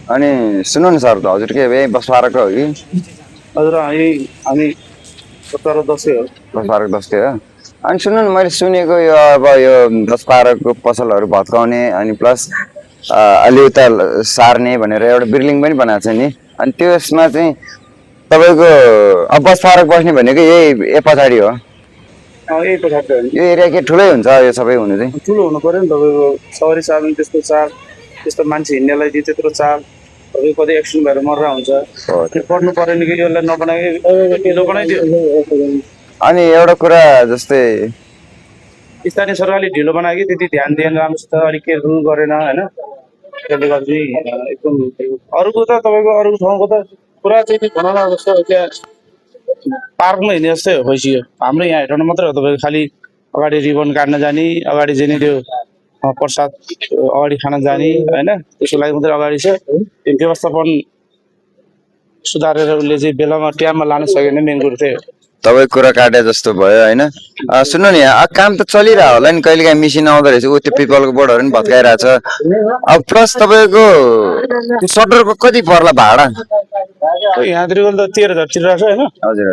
अनि सुन्नु न सर, त हजुर के यही बस पार्कको हो कि? हजुर यही हामी 17-10 हो। बस पार्क 10 हो। अनि सुन्नु न, मैले सुनेको यो अब यो बस पार्कको पसलहरू भत्काउने अनि प्लस अलि उता सार्ने भनेर एउटा बिल्डिङ पनि बनाएको छ नि। अनि त्यसमा चाहिँ तपाईँको अब बस पार्क बस्ने भनेको यही ए पछाडि हो। यही पछाडि हो नि। यो एरिया के ठुलै हुन्छ यो सबै हुनु चाहिँ? ठुलो हुनु पर्यो नि तपाईँको। सवारी साधन त्यस्तो चार, त्यस्तो मान्छे हिँड्नेलाई चाहिँ त्यत्रो चार, तपाईँको कति एक्सिडेन्ट भएर मर्रा हुन्छ। पढ्नु परेन कि यसलाई नबनाइ बनाइदियो। अनि एउटा कुरा जस्तै स्थानीय सरकारले ढिलो बनायो कि त्यति ध्यान दिएन राम्रोसित, अलिक केयर गरेन होइन। त्यसले गर्दा चाहिँ एकदम अरूको त तपाईँको अरूको ठाउँको त पुरा चाहिँ भनौँ न जस्तो त्यहाँ पार्कमा हिँड्ने जस्तै हो भइसक्यो। हाम्रो यहाँ हेर्नु मात्रै हो तपाईँको, खालि अगाडि रिबन काट्न जाने, अगाडि चाहिँ त्यो प्रसाद अगाडि खान जाने होइन, त्यसको लागि मात्रै अगाडि छ। त्यो व्यवस्थापन सुधारेर उसले चाहिँ बेलामा टाइममा लान सकेन, मेन कुरो त्यही हो। तपाईँ कुरा काटे जस्तो भयो होइन। सुन्नु नि, काम त चलिरहेको होला नि, कहिलेकाहीँ मिसिन आउँदो रहेछ, ऊ त्यो पिपलको बोर्डहरू पनि भत्काइरहेछ। अब प्लस तपाईँको सटरको कति पर्ला भाडा? यहाँतिर त 13,000 तिरिरहेको छ होइन। हजुर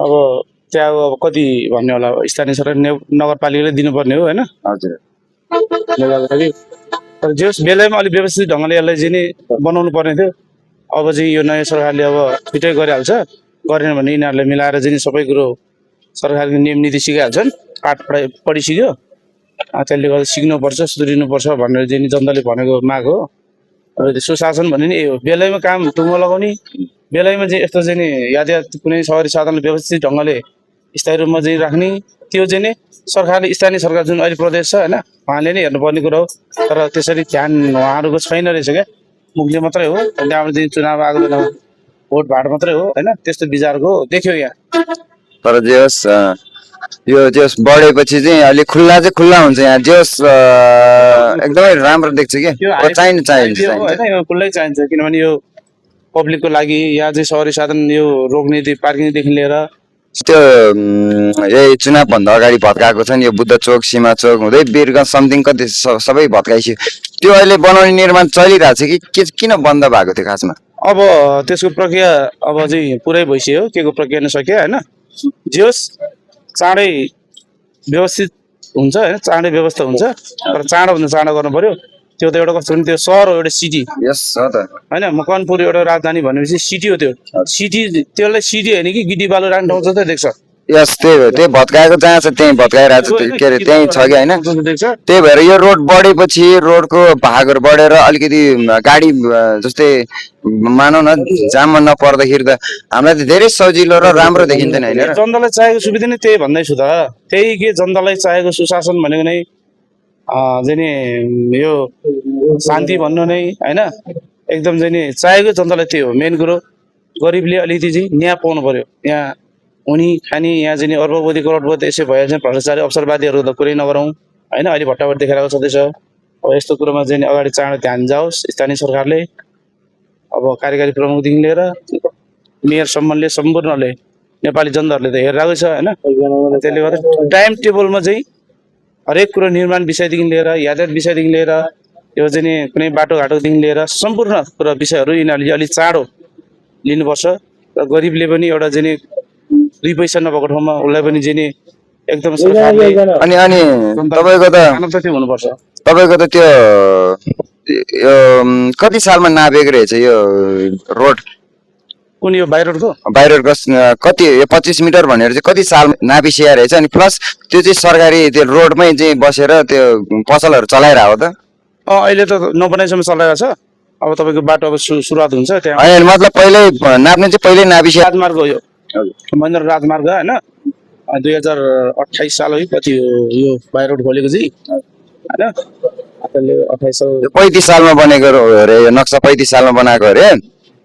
अब त्यहाँ अब कति भन्ने होला, स्थानीय सरकार नगरपालिकाले दिनुपर्ने हो होइन। हजुर। तर जस बेलामा अलिक व्यवस्थित ढङ्गले यसलाई चाहिँ नि बनाउनु पर्ने थियो। अब चाहिँ यो नयाँ सरकारले अब छिटै गरिहाल्छ, गरेन भने यिनीहरूले मिलाएर चाहिँ सबै कुरो सरकारको नियम नीति सिकाइहाल्छन्। पाठ पढिसक्यो, त्यसले गर्दा सिक्नुपर्छ, सुध्रिनुपर्छ भनेर चाहिँ जनताले भनेको माग हो। अब सुशासन भन्ने नि यही हो, बेलैमा काम टुङ्गो लगाउने, बेलैमा चाहिँ यस्तो चाहिँ नि यातायात कुनै सवारी साधनले व्यवस्थित ढङ्गले स्थायी रूपमा चाहिँ राख्ने, त्यो चाहिँ नि सरकारले, स्थानीय सरकार जुन अहिले प्रदेश छ होइन, उहाँले नै हेर्नुपर्ने कुरो हो। तर त्यसरी ध्यान उहाँहरूको छैन रहेछ क्या, मुखले मात्रै हो। त्यहाँबाट चाहिँ चुनाव आएको बेलामा भोट भाड मात्रै हो होइन, त्यस्तो विचारको देखियो यहाँ। तर जे होस्, यो जस बढेपछि चाहिँ अलिक खुल्ला हुन्छ यहाँ, जस एकदमै राम्रो देख्छ कि चाहिन्छ होइन, खुल्लै चाहिन्छ। किनभने यो पब्लिकको लागि यहाँ चाहिँ सवारी साधन यो रोक्ने पार्किङदेखि लिएर त्यो यही चुनावभन्दा अगाडि भत्काएको छ नि, यो बुद्ध चोक, सीमा चोक हुँदै वीरगञ्ज समथिङ कति सबै भत्काइसक्यो। त्यो अहिले बनाउने निर्माण चलिरहेछ कि किन बन्द भएको थियो खासमा? अब त्यसको प्रक्रिया अब चाहिँ पुरै भइसक्यो, के को प्रक्रिया नै सक्यो होइन। जे होस् चाँडै व्यवस्थित हुन्छ होइन, चाँडै व्यवस्था हुन्छ। तर चाँडोभन्दा चाँडो गर्नु पर्यो। त्यो त एउटा कस्तो भने त्यो सहर हो, एउटा सिटी होइन। मकवानपुर एउटा राजधानी भनेपछि सिटी हो। त्यो सिटी, त्यसलाई सिटी होइन कि गिटी बालु राख्ने ठाउँ जस्तै देख्छ। यस, त्यही हो, त्यही भत्काएको जहाँ छ त्यहीँ भत्काइरहेको छ, के अरे त्यहीँ छ कि होइन। त्यही भएर यो रोड बढेपछि रोडको भागहरू बढेर अलिकति गाडी जस्तै मानौ न जाममा नपर्दाखेरि त हामीलाई त धेरै सजिलो र राम्रो देखिन्थेन होइन। जनतालाई चाहेको सुविधा नै त्यही भन्दैछु त, त्यही के जनतालाई चाहेको सुशासन भनेको नै चाहिँ नि यो शान्ति भन्नु नै होइन, एकदम चाहिँ नि चाहेको जनतालाई त्यही हो। मेन कुरो गरिबले अलिकति चाहिँ न्याय पाउनु पर्यो। यहाँ उनी खाने यहाँ चाहिँ अर्बपति करोडपति यसै भइहाल्छ। भ्रष्टाचारी अवसरवादीहरू त कुरै नगरौँ होइन, अहिले भट्टाभट देखेर आएको छँदैछ। अब यस्तो कुरोमा चाहिँ अगाडि चाँडो ध्यान जाओस् स्थानीय सरकारले, अब कार्यकारी प्रमुखदेखि लिएर मेयरसम्मले, सम्पूर्णले, नेपाली जनताहरूले त हेरिरहेको छ होइन। त्यसले गर्दा टाइम टेबलमा चाहिँ हरेक कुरो निर्माण विषयदेखि लिएर, यातायात विषयदेखि लिएर, यो चाहिँ नि कुनै बाटोघाटोदेखि लिएर सम्पूर्ण कुरा विषयहरू यिनीहरूले अलिक चाँडो लिनुपर्छ। र गरिबले पनि एउटा चाहिँ 2 पैसा नभएको ठाउँमा उसलाई पनि चाहिँ नि एकदम सरकारले अनि तपाईँको त हुनुपर्छ। तपाईँको त त्यो यो कति सालमा नापेको रहेछ यो रोड? कुन यो बाई रोडको कति यो 25 मिटर भनेर चाहिँ कति साल नापिसिया रहेछ? अनि प्लस त्यो चाहिँ सरकारी त्यो रोडमै चाहिँ बसेर त्यो पसलहरू चलाइरहेको त? अहिले त नबनाइसम्म चलाइरहेको छ। अब तपाईँको बाटो अब सुरुवात हुन्छ त्यहाँ। होइन, मतलब पहिल्यै नाप्ने चाहिँ पहिल्यै नापिसिया राजमार्ग हो यो, महेन्द्र राजमार्ग होइन। 2028 साल हो कति हो यो बाई रोड खोलेको चाहिँ होइन। 35 सालमा बनेको अरे यो नक्सा, 35 सालमा बनाएको अरे।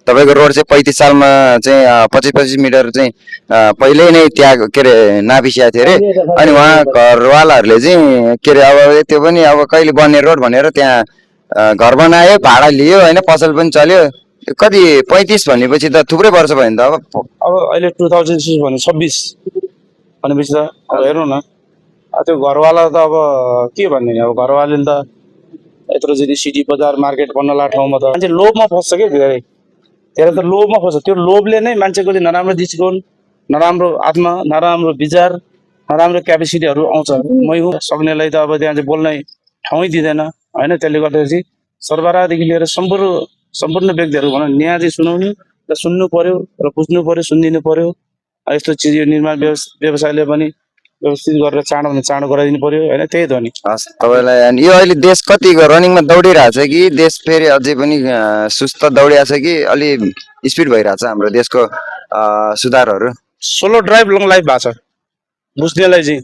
तपाईँको रोड चाहिँ 35 सालमा चाहिँ 25 मिटर चाहिँ पहिल्यै नै त्यहाँ के अरे नापिसिया थियो अरे। अनि उहाँ घरवालाहरूले चाहिँ के अरे अब त्यो पनि अब कहिले बन्ने रोड भनेर त्यहाँ घर बनायो, भाडा लियो होइन, पसल पनि चल्यो। कति 35 भनेपछि त थुप्रै वर्ष भयो नि त। अब अहिले 2006 भने 26 भनेपछि त अब हेर्नु न, त्यो घरवाला त अब के भन्ने, अब घरवालाले त यत्रो चाहिँ सिटी बजार मार्केट बन्नला ठाउँमा त मान्छे लोभमा फस्छ कि धेरै धेरै त लोभमा फस्छ त्यो लोभले नै मान्छेको चाहिँ नराम्रो दृष्टिकोण नराम्रो आत्मा नराम्रो विचार नराम्रो क्यापेसिटीहरू आउँछ मै हुँ सक्नेलाई त अब त्यहाँ चाहिँ बोल्ने ठाउँै दिँदैन होइन त्यसले गर्दा चाहिँ सरबराहदेखि लिएर सम्पूर्ण व्यक्तिहरू भनौँ न्याय चाहिँ सुनाउनु र सुन्नु पर्यो र बुझ्नु पर्यो सुनिदिनु पर्यो यस्तो चिज यो निर्माण व्यवसायले पनि व्यवस्थित गरेर चाँडो चाँडो गराइदिनु पर्यो होइन त्यही त हो नि हस् तपाईँलाई अनि यो अहिले देश कतिको रनिङमा दौडिरहेछ कि देश फेरि अझै पनि सुस्त दौडिरहेछ कि अलि स्पिड भइरहेछ हाम्रो देशको सुधारहरू सोलो ड्राइभ लङ लाइफ भएको छ बुझ्नेलाई चाहिँ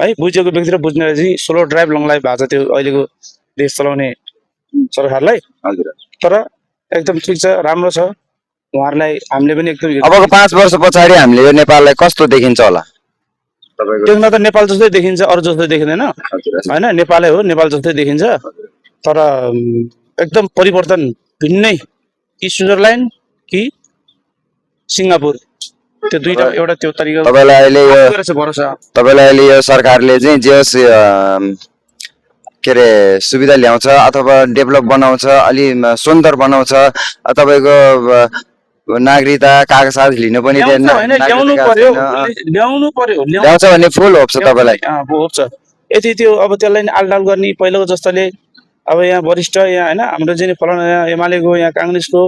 है बुझेको व्यक्ति र बुझ्नेलाई चाहिँ सोलो ड्राइभ लङ लाइफ भएको छ त्यो अहिलेको देश चलाउने सरकारलाई हजुर तर एकदम ठिक छ राम्रो छ उहाँहरूलाई हामीले पनि एकदम अबको 5 वर्ष पछाडि हामीले यो नेपाललाई कस्तो देखिन्छ होला तपाईँको देख्न त नेपाल जस्तै देखिन्छ अरू जस्तै देखिँदैन होइन नेपालै हो नेपाल जस्तै देखिन्छ तर एकदम परिवर्तन भिन्नै कि स्विजरल्यान्ड कि सिङ्गापुर त्यो दुईटा एउटा त्यो तरिका तपाईँलाई अहिले यो गरेछ भरोसा तपाईँलाई अहिले यो सरकारले चाहिँ जे होस् के अरे सुविधा ल्याउँछ अथवा डेभलप बनाउँछ अलि सुन्दर बनाउँछ तपाईँको नागरिकता कागजात लिनु पनि ल्याउँछ होइन ल्याउनु पर्यो ल्याउनु पर्यो ल्याउँछ भन्ने फुल होप छ तपाईँलाई होप छ यति त्यो अब त्यसलाई नि आलडाल गर्ने पहिलाको जस्तोले अब यहाँ वरिष्ठ यहाँ होइन हाम्रो चाहिँ फलाना यहाँ एमालेको यहाँ काङ्ग्रेसको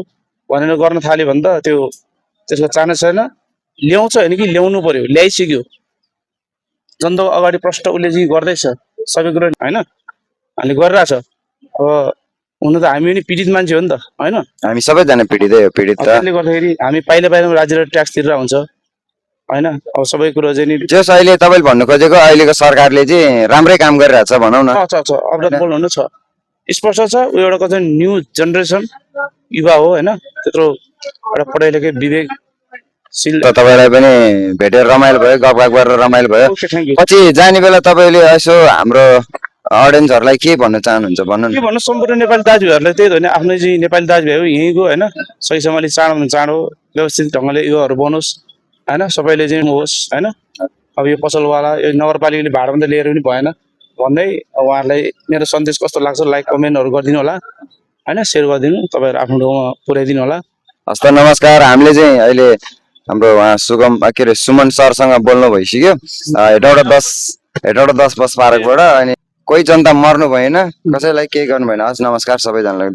भनेर गर्न थाल्यो भने त त्यो त्यसको चान्स छैन ल्याउँछ होइन कि ल्याउनु पर्यो ल्याइसक्यो जनताको अगाडि प्रश्न उसले चाहिँ गर्दैछ सबै कुरो होइन हामीले गरिरहेछ अब हुन त हामी पनि पीडित मान्छे हो नि त होइन हामी सबैजना पीडितै हो पीडित त त्यसले गर्दाखेरि हामी पाइला पाइलामा राज्य ट्याक्स तिरेर हुन्छ होइन अब सबै कुरो चाहिँ नि जस अहिले तपाईँले भन्नु खोजेको अहिलेको सरकारले चाहिँ राम्रै काम गरिरहेछ भनौँ न छ अपडेट बोल्नु छ स्पष्ट छ ऊ एउटा चाहिँ न्यू जेनेरेसन युवा हो होइन त्यत्रो एउटा पढाइ लेखे विवेकशील त तपाईँलाई पनि भेटेर रमाइलो भयो गफ गरेर रमाइलो भयो ओके थ्याङ्क यू पछि जाने बेला तपाईँले यसो हाम्रो अडियन्सहरूलाई के भन्न चाहनुहुन्छ भन्नु के भन्नु सम्पूर्ण नेपाली दाजुभाइहरूलाई त्यही त हो नि आफ्नै चाहिँ नेपाली दाजुभाइ यहीँको होइन सहीसँगले चाँडो चाँडो व्यवस्थित ढङ्गले युवाहरू बनोस् होइन सबैले चाहिँ होस् होइन अब यो पसलवाला यो नगरपालिकाले भाडामा त लिएर पनि भएन भन्दै उहाँहरूलाई मेरो सन्देश कस्तो लाग्छ लाइक कमेन्टहरू गरिदिनु होला होइन सेयर गरिदिनु तपाईँहरू आफ्नो ठाउँमा पुर्याइदिनु होला हस् त नमस्कार हामीले चाहिँ अहिले हाम्रो उहाँ सुगम के अरे सुमन सरसँग बोल्नु भइसक्यो हेटौँडा 10 बस पार्कबाट अनि कोही जनता मर्नु भएन कसैलाई केही गर्नु भएन हस् नमस्कार सबैजनालाई